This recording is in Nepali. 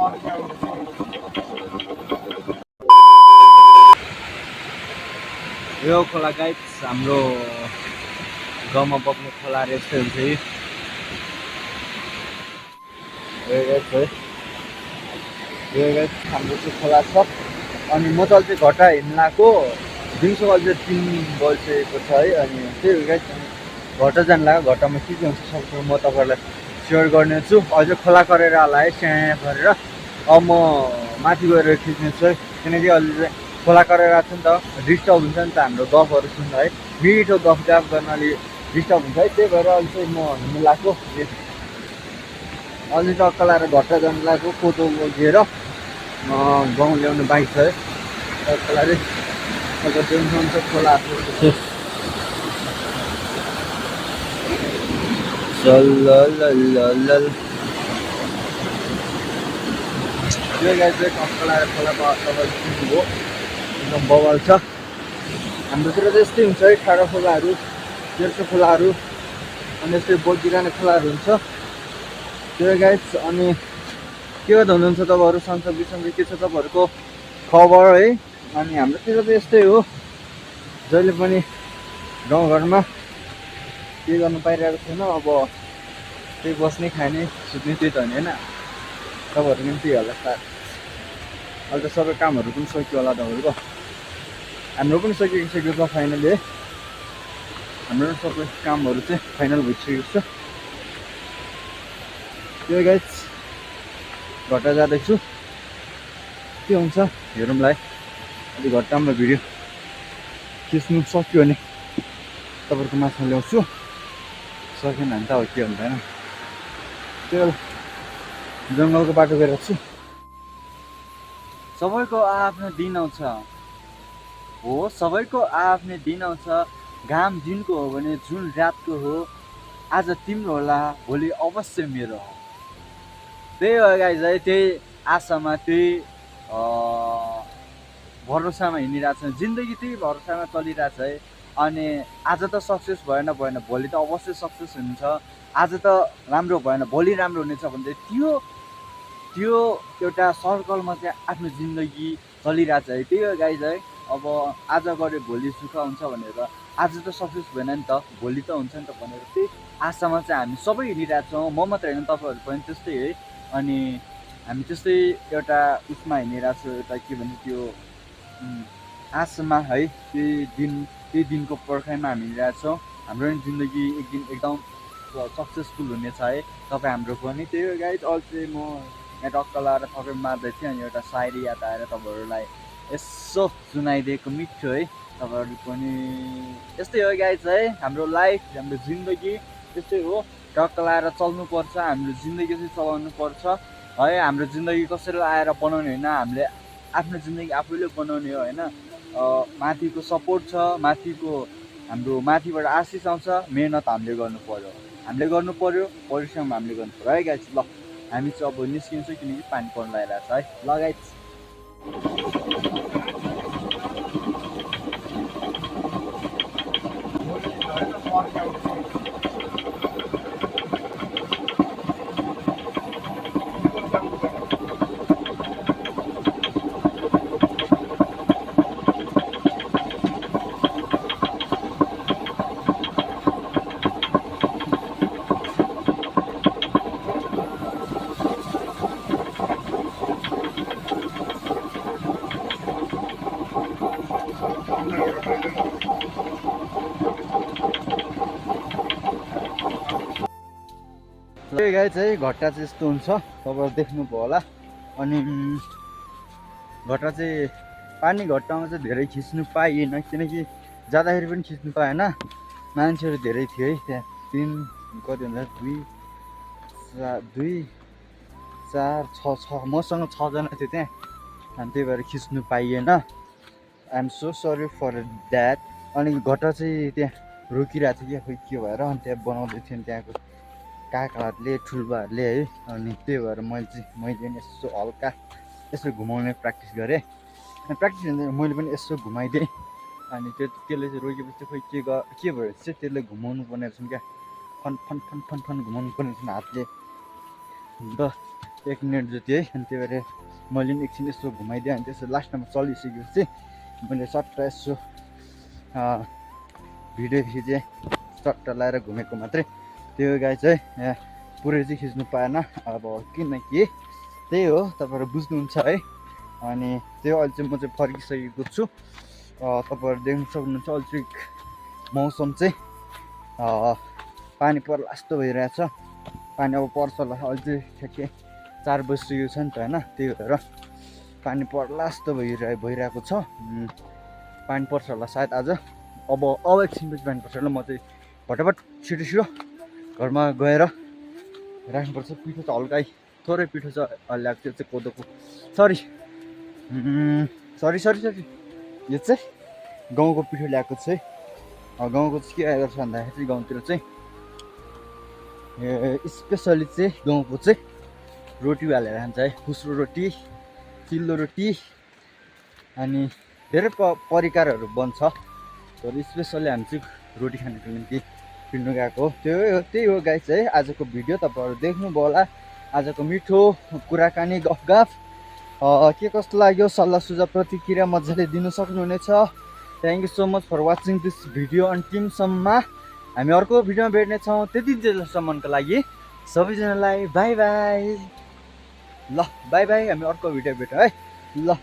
यो खोला गाइस हाम्रो गाउँमा बग्ने खोला यस्तै हुन्छ है। यो गाइस हाम्रो चाहिँ खोला छ अनि म चाहिँ चाहिँ घटा हिँड्न आएको दिउँसो अझै 3 बजिसकेको छ है। अनि त्यही हो गाइस घटा जानु लाग्यो। घटामा के हुन्छ सक्छु म तपाईँहरूलाई सेयर गर्नेछु। अझै खोला करेर होला है स्याहाँ गरेर। अब म माथि गएर खिच्नेछु है किनकि अहिले चाहिँ खोला करेर आएको छ नि त डिस्टर्ब हुन्छ नि त हाम्रो गफहरू सुन्दा है। मिठो गफ गर्न अलि डिस्टर्ब हुन्छ है। त्यही भएर अहिले चाहिँ म हिँड्नु लाग्छु। अलि टक्क लाएर घट्टा जानु लाग्यो कोदो बोकेर गाउँ ल्याउने बाइक छ है। टक्क लाएर अब टेन्सन छ खोला यो गाई चाहिँ टक्क लाएर खोलामा तपाईँले सुन्नुभयो एकदम बवाल छ। हाम्रोतिर चाहिँ यस्तै हुन्छ है। ठाडो खोलाहरू तेर्सो खोलाहरू अनि यस्तै बोकिरहने खोलाहरू हुन्छ त्यो गाइस। अनि के गर्दा हुनुहुन्छ तपाईँहरू सन्चै बिसन्चै के छ तपाईँहरूको खबर है। अनि हाम्रोतिर चाहिँ यस्तै हो जहिले पनि गाउँघरमा के गर्नु पाइरहेको छैन। अब त्यही बस्ने खाने सुत्ने त्यही त हो नि होइन। तपाईँहरू पनि त्यही होला सायद। अहिले त सबै कामहरू पनि सकियो होला तपाईँहरूको। हाम्रो पनि सकिसकेको छ फाइनली है। हाम्रो सबै कामहरू चाहिँ फाइनल भइसकेको छ। त्यो गाइस घट्टा जाँदैछु के हुन्छ हेरौँला है। अलि घट्टामा भिडियो खिच्नु सक्यो भने तपाईँहरूको माछा ल्याउँछु। सकेन भने त अब के हुन्छ होइन। त्यो जङ्गलको बाटो गएर छु। सबैको आफ्नो दिन आउँछ हो। सबैको आफ्नै दिन आउँछ। घाम दिनको हो भने जुन रातको हो। आज तिम्रो होला भोलि अवश्य मेरो हो। त्यही हो गाइस है। त्यही आशामा त्यही भरोसामा हिँडिरहेको छ। जिन्दगी त्यही भरोसामा चलिरहेछ है। अनि आज त सक्सेस भएन भोलि त अवश्य सक्सेस हुन्छ। आज त राम्रो भएन भोलि राम्रो हुनेछ भन्दै त्यो एउटा सर्कलमा चाहिँ आफ्नो जिन्दगी चलिरहेछ है। त्यही हो गाइस है। अब आज गऱ्यो भोलि सुख हुन्छ भनेर आज त सक्सेस भएन नि त भोलि त हुन्छ नि त भनेर त्यही आशामा चाहिँ हामी सबै हिँडिरहेको छौँ। म मात्र होइन तपाईँहरू पनि त्यस्तै है। अनि हामी त्यस्तै एउटा उसमा हिँडिरहेको छौँ एउटा के भन्छ त्यो आशामा है। त्यही दिनको पर्खाइमा हामी हिँडिरहेको छौँ। हाम्रो पनि जिन्दगी एक दिन एकदम सक्सेसफुल हुनेछ है। तपाईँ हाम्रो पनि त्यही हो गाइस। अहिले चाहिँ म यहाँ टक्क लाएर तपाईँ मार्दै थिएँ अनि एउटा सायरी याद आएर तपाईँहरूलाई यसो सुनाइदिएको मिठो है। तपाईँहरू पनि यस्तै हो गाइस है। हाम्रो लाइफ हाम्रो जिन्दगी त्यस्तै हो। टक्क लाएर चल्नुपर्छ। हाम्रो जिन्दगी चाहिँ चलाउनु पर्छ है। हाम्रो जिन्दगी कसैले आएर बनाउने होइन। हामीले आफ्नो जिन्दगी आफैले बनाउने हो होइन। माथिको सपोर्ट छ माथिको हाम्रो माथिबाट आशिष आउँछ। मेहनत हामीले गर्नु पर्यो परिश्रम हामीले गर्नु पर्यो है गाइस। ल हामी चाहिँ अब निस्किन्छौँ किनकि पानी पर्न लागिरहेको छ है। ल गाइस त्यही गाइस है। घट्टा चाहिँ यस्तो हुन्छ तपाईँहरू देख्नुभयो होला। अनि घट्टा चाहिँ पानी घट्टामा चाहिँ धेरै खिच्नु पाइएन किनकि जाँदाखेरि पनि खिच्नु पाएन। मान्छेहरू धेरै थियो है त्यहाँ। 3 कति भन्दा 2 4 6 मसँग 6 जना थियो त्यहाँ। अनि त्यही भएर खिच्नु पाइएन। I'm so sorry for that. अनि घट्टा चाहिँ त्यहाँ रोकिरहेको थियो क्या खोइ के भएर। अनि त्यहाँ बनाउँदै थियो नि त्यहाँको काकाहरूले ठुल्बाहरूले है। अनि त्यही भएर मैले पनि यसो हल्का यसो घुमाउने प्र्याक्टिस गरेँ। अनि प्र्याक्टिस भन्दा मैले पनि यसो घुमाइदिएँ। अनि त्यसले चाहिँ रोकेपछि खोइ के भयो चाहिँ त्यसले घुमाउनु पर्ने रहेछ क्या। फन घुमाउनु पर्ने रहेछ हातले। 1 मिनट जति है। अनि त्यही भएर मैले पनि एकछिन यसो घुमाइदिएँ। अनि त्यसो लास्टमा चलिसकेपछि मैले सट्ट यसो भिडियो खिचेँ, सट्ट लाएर घुमेको मात्रै। त्यो गाई चाहिँ पुरै चाहिँ खिच्नु पाएन, अब किनकि त्यही हो, तपाईँहरू बुझ्नुहुन्छ है। अनि त्यो अहिले चाहिँ म चाहिँ फर्किसकेको छु। तपाईँहरू देख्न सक्नुहुन्छ अहिले चाहिँ मौसम चाहिँ पानी पर्ला जस्तो भइरहेछ। पानी अब पर्छ होला, अहिले चाहिँ ठ्याक्कै 4 बजिसकेको छ नि त होइन, त्यही भएर पानी पर्ला जस्तो भइरहेको छ। पानी पर्छ होला सायद आज, अब एकछिनपछि पानी पर्छ होला। म चाहिँ फटाफट छिटो घरमा गएर राख्नुपर्छ। पिठो त हल्का थोरै पिठो छ ल्याएको, त्यो चाहिँ कोदोको, सरी यो चाहिँ गाउँको पिठो ल्याएको चाहिँ। गाउँको चाहिँ के गर्छ भन्दाखेरि चाहिँ गाउँतिर चाहिँ स्पेसली चाहिँ गाउँको चाहिँ रोटी हालेर खान्छ है, खुस्रो रोटी, चिल्लो रोटी, अनि धेरै परिकारहरू बन्छ। तर स्पेसली हामी चाहिँ रोटी खानको निम्ति किन्नु गएको हो। त्यही हो गाइस है आजको भिडियो। तपाईँहरू देख्नुभयो होला आजको मिठो कुराकानी, गफ के कस्तो लाग्यो, सल्लाह सुझाव प्रतिक्रिया मजाले दिनु सक्नुहुनेछ। Thank you so much for watching this video अन्तिमसम्म। हामी अर्को भिडियोमा भेट्नेछौँ। त्यति जेलसम्मको लागि सबैजनालाई बाई बाई। ल बाई बाई, हामी अर्को भिडियो भेटौँ है। ल।